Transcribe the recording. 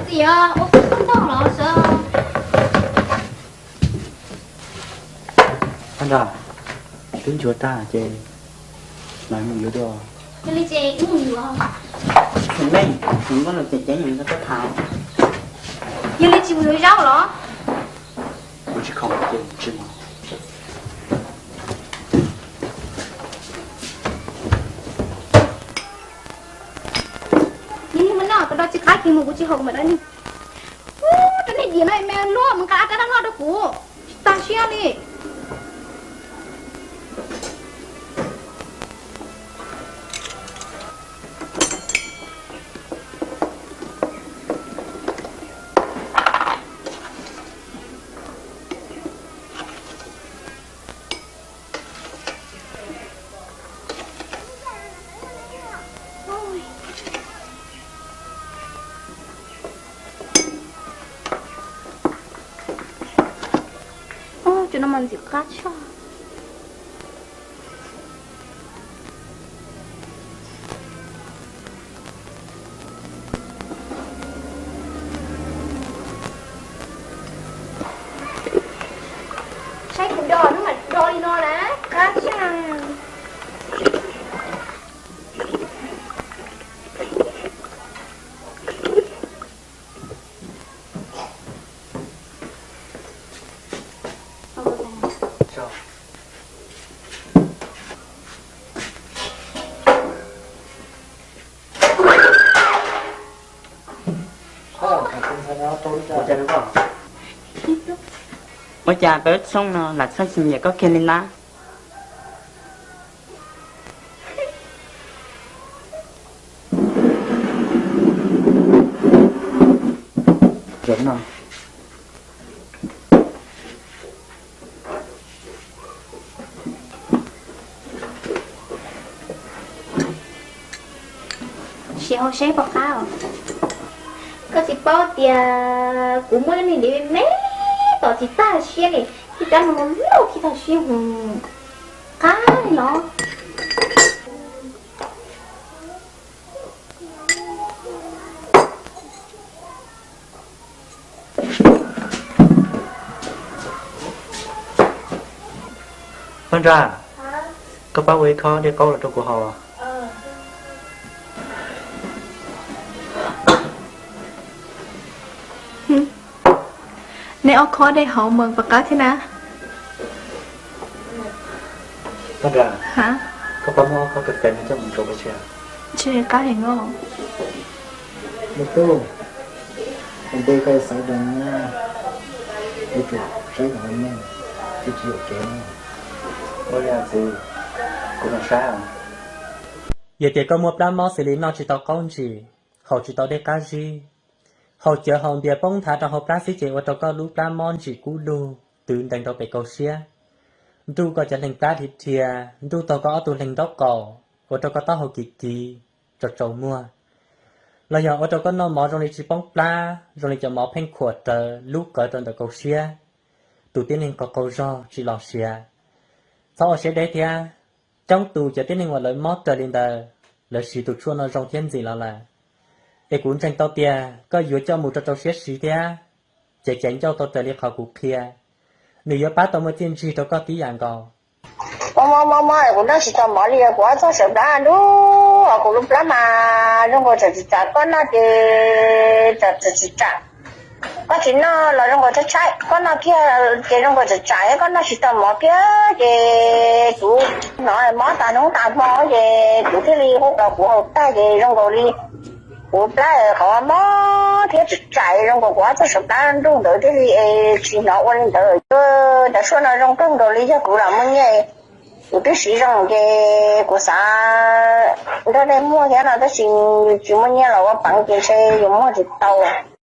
Tias ua koj koj noj los sawv. Nra, twb nchuav tag ces lawv mus yuav dua. Yog li ces wb mus yuav. Tsis meej, mus muab los ces ces mus yuav koj tham. Yog li tsis mus yuav zaub los? Kuv tsis khoom ces tsis mus. Yog li mas noj, koj do tsis qab kis mus kuv tsis haus mas dab neeg. Ub, rau nej diam no me luaj mus nqa rab noj rau kuv, tsis tag siab li. Cov no mas ntxim qab tshaj. Saib kuv do, hnub mas do li no na, qab tshaj. Ua cas peb txhooj no lam txhooj tsis nyiam koj kiag li na? Sim haus seb puas qab os. Koj tsis paub tias kuv muaj ib niag li me me tom tsis tag siab li, ib rab no loj thiab tag siab mus qab li los. Paj Nra, koj pab ua ib khob dej qaub los rau kuv haus. Nej ob khob dej haus mas puas qab thiab na? Paj Nra, koj pab muab ob khob kas fes no coj mus rau pab sia. Ntshe qab heev os. Me tub, ua ntej koj xaiv zoo na, yuav tsum saib kom meej, tsis tsis yuam kev na. Ua li txiv, kuv los saib os. Yog tias koj muaj plab mob xws li noj tsis tau qaub ntsim, haus tsis tau dej qab zib, haus cawv haus npias poob nthav rau hauv plab xwb ces ua rau koj lub plab mob ntsim kub lug twv ntees rau pem kaum siab, nruj koj cov leeg plab dhia dhia, nruj tag koj ob tug leeg nraub qaum, ua rau koj taub hau kiv kiv, tsaus tsaus muag, los yog ua rau koj noj mov zoo li tsis poob plab, zoo li cov mov pheej khuam rawv lub qawv rau ntawm kaum siab, tus tib neeg qaug qaug zog tsis los siav. Txhob ua siab deb thiab, coob tus cov tib neeg uas lawv mob raws li ntawd, lawv siv tus tshuaj no zoo thiab ntxim los lawm. Es kuv ntseeg tau tias koj yuav coj mus rau rau siab siv thiab, ces caiv ncauj tau raws li qhov kuv qhia, nws yuav pab tau muaj txiaj ntsig rau koj tib yam nkaus. Mob mob mob mob, kuv noj tsis tau mov li, kuv ob txoj saw plab nruj, kuv lub plab mas zoo nkaus tsam tsis tsam, koj noj ces tsam tsis tsam. Koj tsis noj los zoo nkaus tshaib tshaib, koj noj kiag ces zoo nkaus tsam tsam, koj noj tsis tau mov kiag ces kuv hnov mob tas hnub tas hmo ces kuv thiaj li hu los kuv haus tag ces zoo nkaus li kuv plab qhov mob thiab tsam tsam zoo nkaus kuv ob txoj saw plab nruj ntawd thiaj li es tsis hnov ua li ntawd. Cov tshuaj no zoo kawg nkaus li, yog kuv los muaj nyiaj, kuv twb siv zoo ces kuv xav nrog nej muag thiab no, tab sis tsis muaj nyiaj los ua peev ces ntshe yuav muag tsis tau.